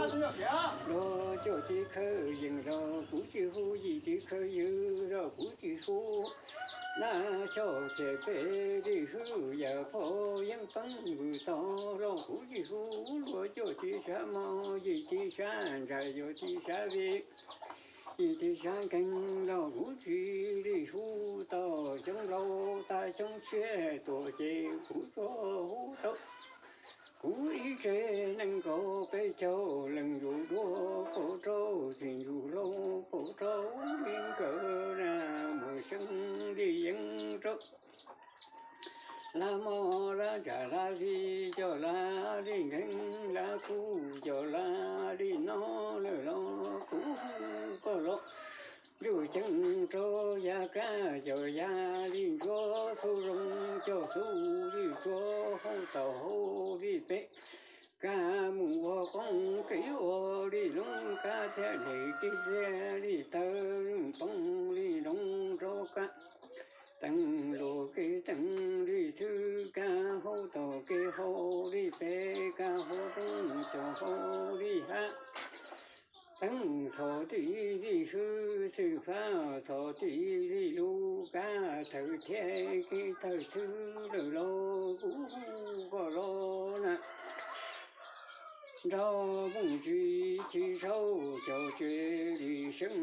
Luag cuaj tib khawv yees los kuv tsis hu, yim tib khawv ywg los kuv tsis hu. Nab xyom txhiaj peb li hwj yam phom yeeb peeb vwm tog los kuv tsis hu. Luag cuaj tib sab mos, yim tib sab ntsais, yog tib sab vij, yim tib sab nkeeg los kuv tsis li hu. Tau xyoob laus tag xyoob tshiab tuaj ces kuv tsuas hu tau. Kuv ib tsev neeg kaum peb caug leej, yus dua kaum rau, txiv ntsuj hlau kaum rau li nkawd na, mus xyoob li yeeb rau. Lab mos lab ntsais lab vij coj lab li nkeeg, lab kub coj lab li no lawm los kuv hu koj los. Ntuj ceeb rau yav kab coj yav li ntsuab, xub zoo coj xub li tsuab, hauv tau hauv li peb. Kab mus ua qoob kev ua li loob, kab thiab li kev thiab li tawg, poob li nroog rau kab. Teeb lus kev teeb li thwb, kab hauv tau kev hauv li peb, kab hauv roob coj hauv li hav. Teeb txhom tib li hwj, xwm fab txhom tib li lus, kab thawj thiab kev thawj thwb lawm los kuv hu koj los na. Nrog mooj tsis tsis saub cog tsev li seeb,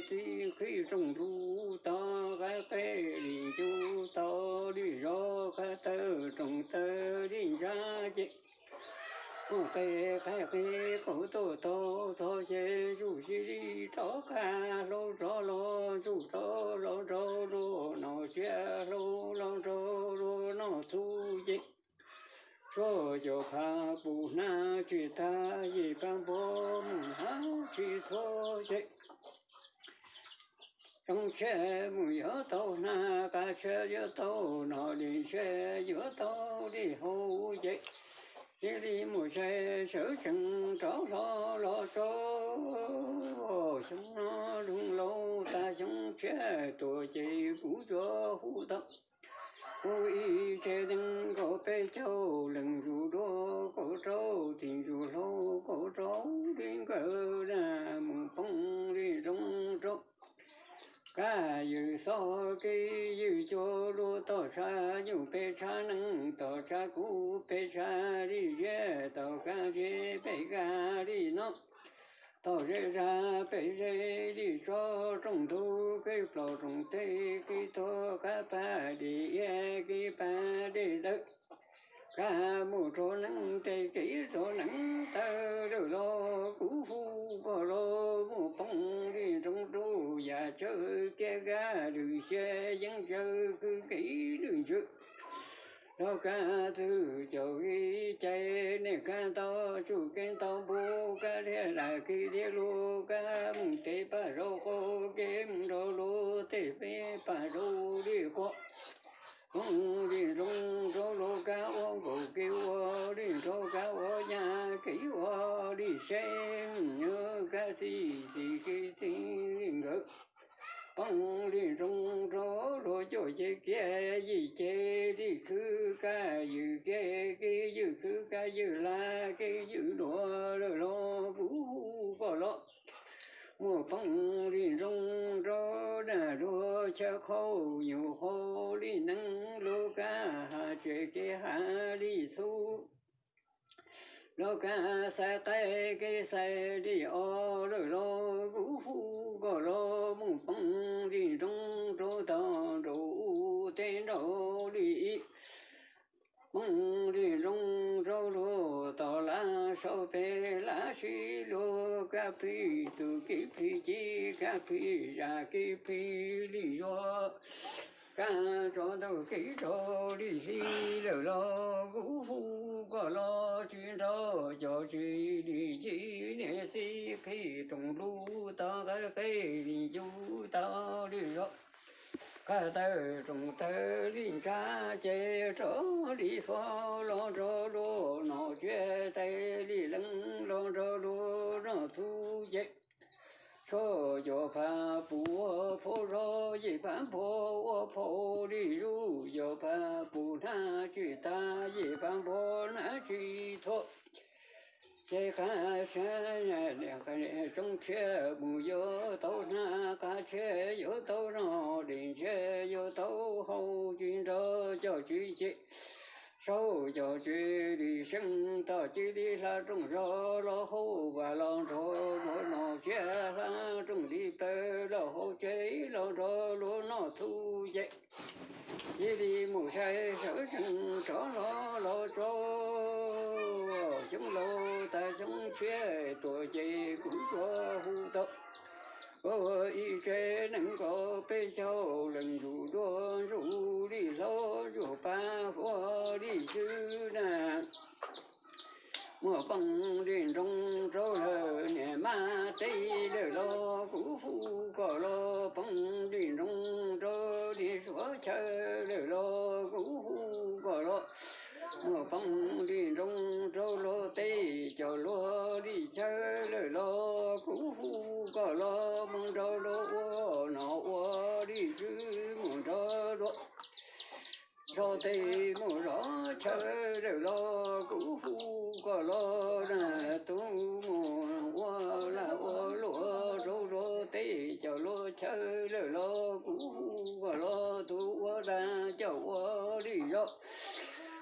txib qhib rooj lub tog qab qe li ncu tog li zog, qab tawg rooj tawg li ntsab ces muaj qe qab qe qaum tuaj tog tog ces ntsuj sis li rov qab hlau rov los, ntsuj rov los nrog luag noj tsiab, hlau los nrog luag noj txhuv ces tshuaj cov phav pum hnab tsis tag, yim pab npua mus hnab tsis txhua ces zoo tshiab mus yuav tau hnab, qab tshiab yuav tau noj, li tshiab yuav tau li haus ces cia li mus sai sawv tsees rov hlo los rau xyoo no. Xyoo laus tag xyoo tshiab tuaj ces kuv tsuas hu tau. Kuv ib tsev neeg kaum peb caug leej, yus dua kaum rau, txiv ntsuj hlau kaum rau li nkawd na, mus poob li nroog rau. Kab ywj xob kev ywj cua, luag tog tshab nyuj peb tshab neeb, tog tshab kub peb tshab li ziab, tog kab zeb peb kab li no, tog zeb zag peb zeb li tso, rooj ntug kev plom rooj teb kev tuag, kab pab dej iab kev pab dej tawv, kab mus rau neeb tej kev rau neeb tawv lawm los kuv hu koj los, mus poob li nroog rau yam tsawv kiag, kab lwm xyab yeeb tsawv khwv kev lwm ntswg. Rov kab twg cov kev cai, nej kab ntau tsuj kev ntau npua, kab dhia lam kev dhia luag, kab mus tej paj zaub qaum kev mus nrog luag tej peb paj zaub li quaj. Poob li nroog rau luag kab ua nkaus kev ua li nrog kab ua nyab kev ua li seb, kab txi txi kev txi li nkawd. Poob li nroog rau luag cuaj ces kiag yim ces li khwv, kab ywj kev kev ywj khwv, kab ywj laj kev ywj luag lawm los kuv hu koj los. Muaj poob li nroog rau naj luag chaw qhau nyuj qhau li neeb, luag kab hav tsev kev hav li txhuv, luag kab xaiv qaib kev xaiv li os lawm los kuv hu koj los. Muaj poob li nroog rau tog nraum ub tej nraum li ib, poob li nroog rau luag tog laj saum peb laj sib luag, kab plhis tus kev plhis ci, kab plhis zaj kev plhis li zuag, kab tso ntau kev tso li hli lawm los kuv hu koj los. Tsis nrog cov tsis li ci, niam txiv qhib rooj lub tog qab qe li ncu tog li zog, qab tawg rooj tawg li ntsab ces rov li fo los nrog luag noj tsiab, tes li leej los nrog luag noj txhuv ces tshuaj cov phav pum ua phau zog, yim pab npua ua phau li zuj, cov phav pum hnab tsis tag, yim pab npua hnab tsis txhua. Ces qab tshiab, niam qab niam tsoob tshiab mus yuav tau hnab, qab tshiab yuav tau noj, dej ntshiab yuav tau haus, tsis nrog cov tswv ces saub cov tswv li seej tog cia li hla rooj zog los haus vas los nrog luag noj tshiab, hla rooj li plawv los haus tshiab los nrog luag noj txhuv ces cia li mus saib sawv tsees rov los los tso. Xyoob laus tag xyoob tshiab tuaj ces kuv tuaj hu tau ua ib tsev nees nkaum peb caug leej, zuj zus dua zuj li hlob zuj pab huab li xwb na. Muaj poob li nroog rau lawm niam mab teb lawm los kuv hu koj los, poob li nroog rau li suav chaw lawm los kuv hu koj los. Muaj poob li nroog rau luag tej cov luag li chaw lawm los kuv hu koj los, mus nrog luag ua noj ua li xwb, mus nrog luag zov tej mus zov chaw lawm los kuv hu koj los. Tus mus ua lag ua luam rau luag tej cov luag chaw lawm los kuv hu koj los. Tus ua dag coj ua li zog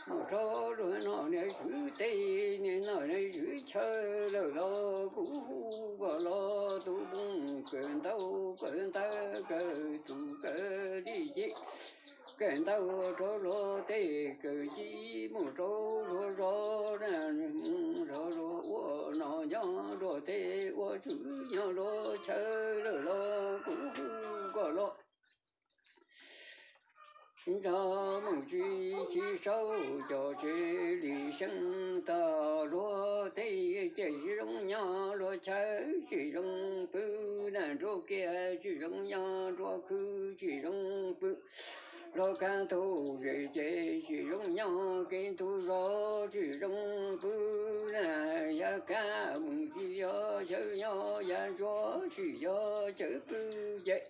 mus rau luag noj niam swv teb, niam noj niam swv chaw lawm los kuv hu koj los. Tus mus kawm ntawv kawm ntawv kawm tus kawm li ces kawm ntawv rau luag tej kawm ci mus rau luag zov, mus rau luag ua noj nyob luag tej ua tswv nyob luag chaw lawm los kuv hu koj los. Nrog mus tsis tsis saub cov tswv li seej tog luag tej ces tsis zoo nyob luag chaw, tsis zoo pw na nruab kiab, tsis zoo nyob nruab khw, tsis zoo pw luag kab tug zes ces tsis zoo nyob kev ntug zos, tsis zoo pw na yav kab mus tsis yog chaw nyob, yav ntsuag tsis yog chaw pw ces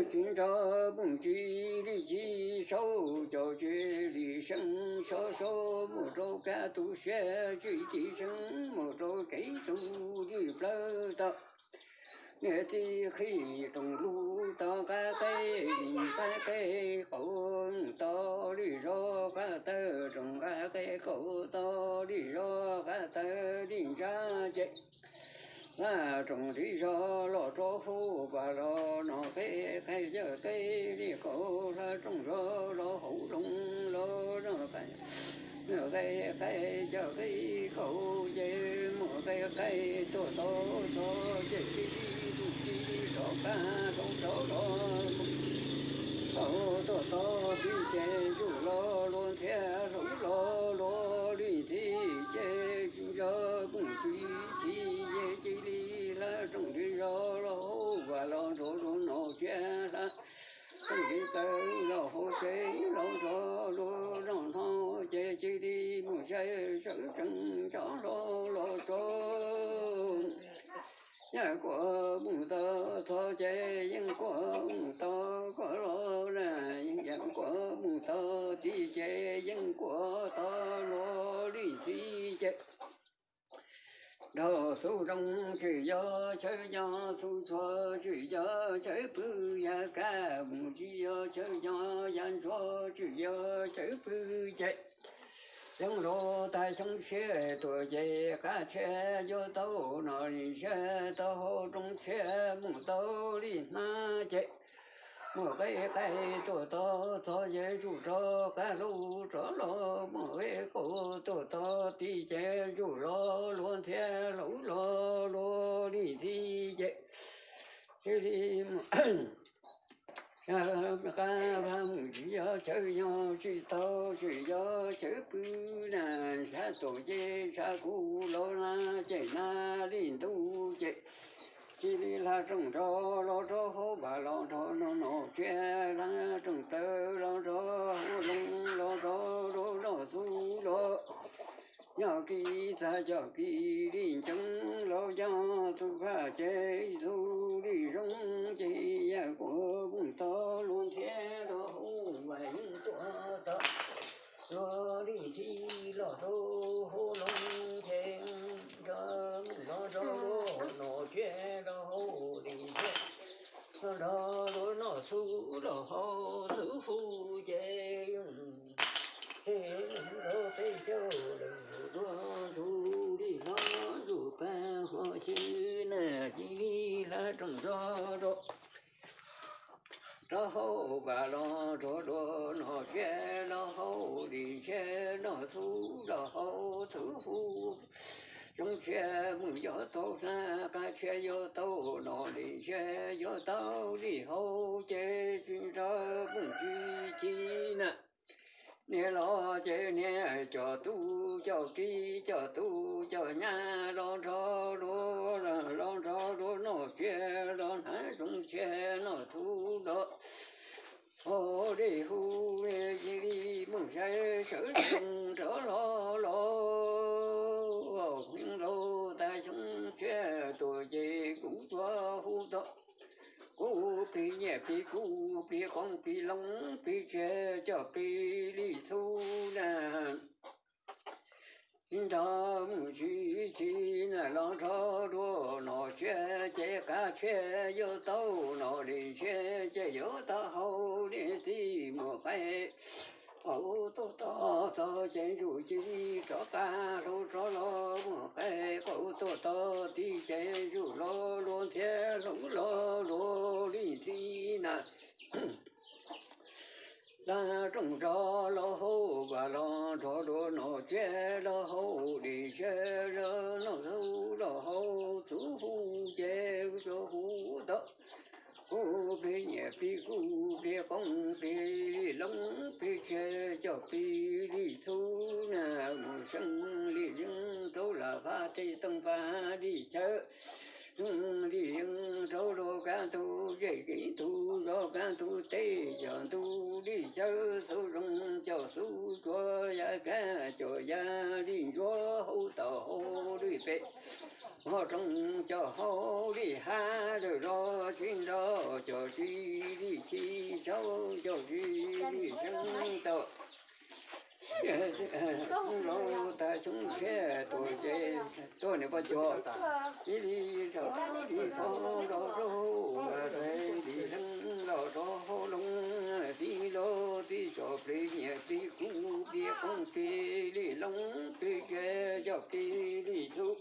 tsis nrog mus tsis li tsis saub cov tswv li seej, saub saub mus rau kab tu siab, tsis ci seej mus rau kev tu li plawv tog. Niam txiv qhib rooj lug tog nqa qe, nqa qe qaum tog li zog qab taw, rooj nqa qe qaum tog li zog qab taw li ntsa ces hla rooj li zog los rau hauv vas los noj qe, qe coj qe li qaum, hla rooj zog los hauv loog los noj qe, noj qe, qe coj qe qaum ces mus qe qe tuaj tau txog ces tib tug tib rov qab rau rau los qaum tuaj tau tib ces zuj los luag ntxhiab hlauv los luag li ntxhi ces tsis nrog mus tsis txi ces cia li hla rooj li zog los hauv vas los nrog luag noj tshiab, hla rooj li plawv los hauv tsev los nrog luag noj noj ces cia li mus saib sawv tsees tso hlo los tso. Yam kuas mus tau txog ces yeej kuas mus tau koj los na, yeej yam kuas mus tau tid ces yeej kuas tau luag li ntxhi ces nrog xub zoo tsis yog chaw nyob, xub tshuam tsis yog chaw pw, yav kab mus tsis yog chaw nyob, yav ntsuag tsis yog chaw pw ces xyoob laus tag xyoob tshiab tuaj ces qab tshiab yuav tau noj li siab, tau hauv rooj tshiab mus tau li hnab ces mus qe qe tuaj tau txog ces zuj rov qab hlauv rov los mus qe qaum tuaj tau tid ces zuj los luag ntxhiab hlauv los luag li ntxhi ces cia li mus qab mus tsis yog chaw nyob, tsis tau tsis yog chaw pw na, sab tuam ces sab kuv los na, ces na li ntuj ces cia li hla rooj nrog los rau hauv vas los nrog noj noj tshiab, hla rooj plawv los nrog hauv loog los nrog luag noj txhuv los nyob kis txag coj kis li ntseev los yog txhuv qab ces txhuv li zoo ces yam kuas mus tau luag ntxhiab rau hauv vas yeej tuaj tau luag li ntxhi los rau hauv loog hauv txuv hu ces, ces nrog peb caug lawm dua ntug li hlob ntug pab huab xyw na, cia li hla rooj zog rau rau hauv vaj los nrog dua nom tsiab los hauv li ntshiab los txuv los hauv txuv hu. Xyoo tshiab mus yuav tau hnab, qab tshiab yuav tau nom, li ntshiab yuav tau li hauv ces tsis nrog mus tsis ci na. Niam los ces niam coj tub coj ki coj tub coj nyab los nrog dua, los nrog dua nom tsiab los hnav xyoo tshiab nom txuv los hauv dej hu, cia li mus saib sawv tsees rov los los. Hmoob laus tas xyoo tshiab tuaj ces kuv tuaj hu tau, kuv plig nyiaj plig kub plig qoob plig loo plig tsiaj coj plig li txhuv na. Nrog mus tsis ci na los nrog dua nom tsiab ces qab tshiab yuav tau nom, li ntshiab ces yuav tau hauv li txij mus qaib. Qaum tuaj tod txog ces ntsuj cia li rov qab hlau rov los mus qaib, qaum tuaj tod tid ces ntsuj los luag ntxhiab hlau los luag li txij na. Hla rooj zog los hauv vaj los nrog dua nom tsiab los hauv li ntshiab los hauv txuv hu ces txuv hu tau, kuv plig nyiaj plig kub plig qoob plig loo plig tsiaj coj plig li txhuv na. Mus seev li yeeb rau lam vaj tej tooj vaj li chaw, li yeeb rau luag kaj ntug zej kev ntug zos kaj ntug teb, coj ntug li chaw xub zoo coj xub tsuag, ya kab coj ya li ntsuag, hauv tau hauv li pem, hauv roob coj hauv li hav, lawm los tsis nrog coj tsis li ci, tsaus coj tsis li seev tau. Laus tas xyoo tshiab tuaj ces tuaj niam poj cuag, cia li rov li fo los rau hauv vaj, li leej los rau hauv loog, txij los txij coj plig nyiaj plig kub plig qoob plig li loo plig tsiaj coj plig li txhuv.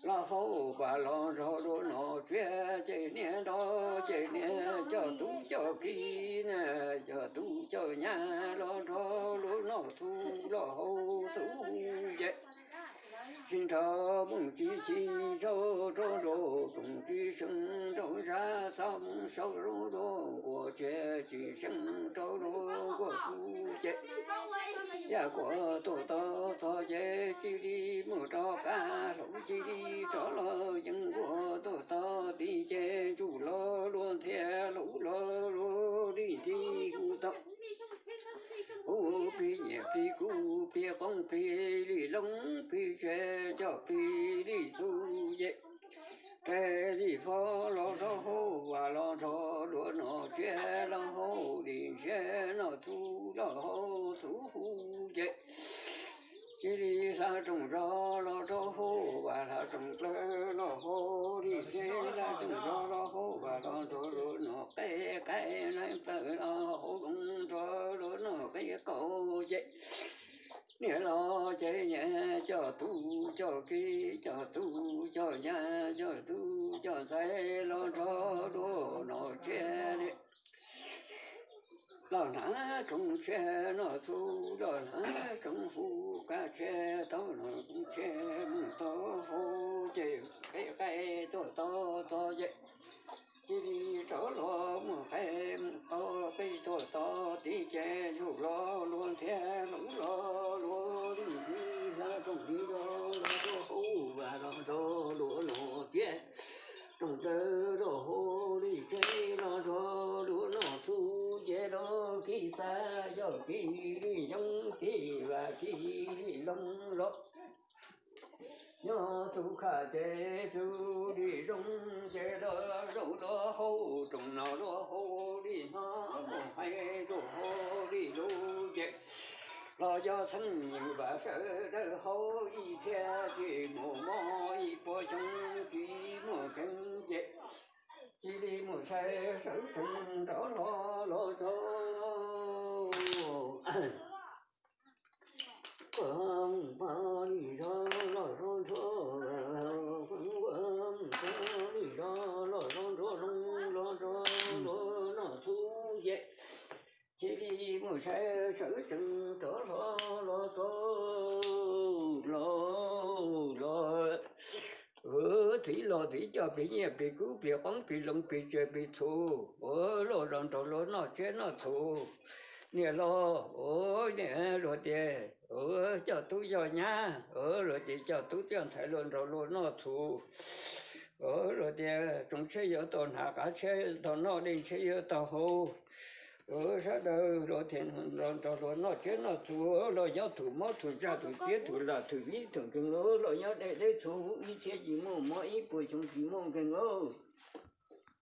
Los hauv vaj los nrog dua nom tsiab ces niam nrog ces niam coj tub coj ki na, coj tub coj nyab los nrog dua nom txuv los hauv txuv hu ces tsis nrog mus tsis ci, sau rau nraum zoov tsis seev nraum zaj, txhob mus sau rau nraum nkuaj tsiaj, tsis seev rau nraum nkuaj txuv ces ya kuaj tuaj tod txog ces cia li mus rov qab hlau, cia li rov los yeeb nkuaj tuaj tod tid ces ntsuj los luag ntxhiab hlau los luag li txij hu tau, kuv plig nyiaj plig kub plig qoob plig li loo plig tsiaj coj plig li txhuv ces res li fo los rau hauv vaj los nrog dua nom tsiab los hauv li ntshiab nom txuv los hauv txuv hu ces cia li hla rooj zog los rau hauv vaj, hla rooj dlawg los hauv li txhiab, hla rooj zog los hauv vaj los nrog dua nom qeb, qeb hla plawg los hauv loog nrog dua nom qeb qaum ces niam los ces niam coj tub coj ki, coj tub coj nyab, coj tub coj ntxhais los nrog dua nom tsiab li los hnav tsoos tshiab nom txuv, los hnav tsoos hu, qab tshiab tau nom tsoos tshiab mus tau hauv ces qeb qaib tuaj tod txog ces cia li rov los mus qaib mus qaub, qaib tuaj tod tid ces ntsuj los luag ntxhiab hlau los luag li txij, hla rooj li los rau hauv vaj los nrog dua nom tsiab, rooj dlawg los hauv li txhiab los nrog dua nom txuv ces los kis txaj coj kis li yeeb, kis vaj kis li loog los nyob txuv khaj ces txuv li zoo ces los zaum los hauv rooj, no los hauv li hno, mus hais rau hauv li lub ces los cov txheej yeej vam sawv daws hauv ib txhiab tsis mus mob ib puas xyoo tsis muaj keeb ces cia li mus Sai sawv tsees rov los los txog, npaj li zog los zov ntsuag, npaj li zog los zov ntsuag, los zov ntsuag noj txhuv ces cia li mus sai sawv tsees rov los los txog, los los txiv los txiv coj plig nyiaj plig kub plig qoob plig loo plig tsiaj plig txhu, ua luaj los nrog luag noj tsiab noj txhu. Niam los ua niam luag tias, ua coj tub coj nyab, ua luag tias coj tub coj ntxhais luag nrog luag noj txhu. Ua luag tias tsoos tshiab yuav tau hnav, qav tshiab yuav tau noj, dej tshiab yuav tau haus. Ua sawv daws luag tias nrog luag noj tsiab noj txhu, los nyob thum mob thum ntsaj thum tiab thum lam thum vib thum nkeeg, los nyob dej deb txhua hub ib txhiab tsis muaj mob ib puas xyoo tsis muaj nkeeg os.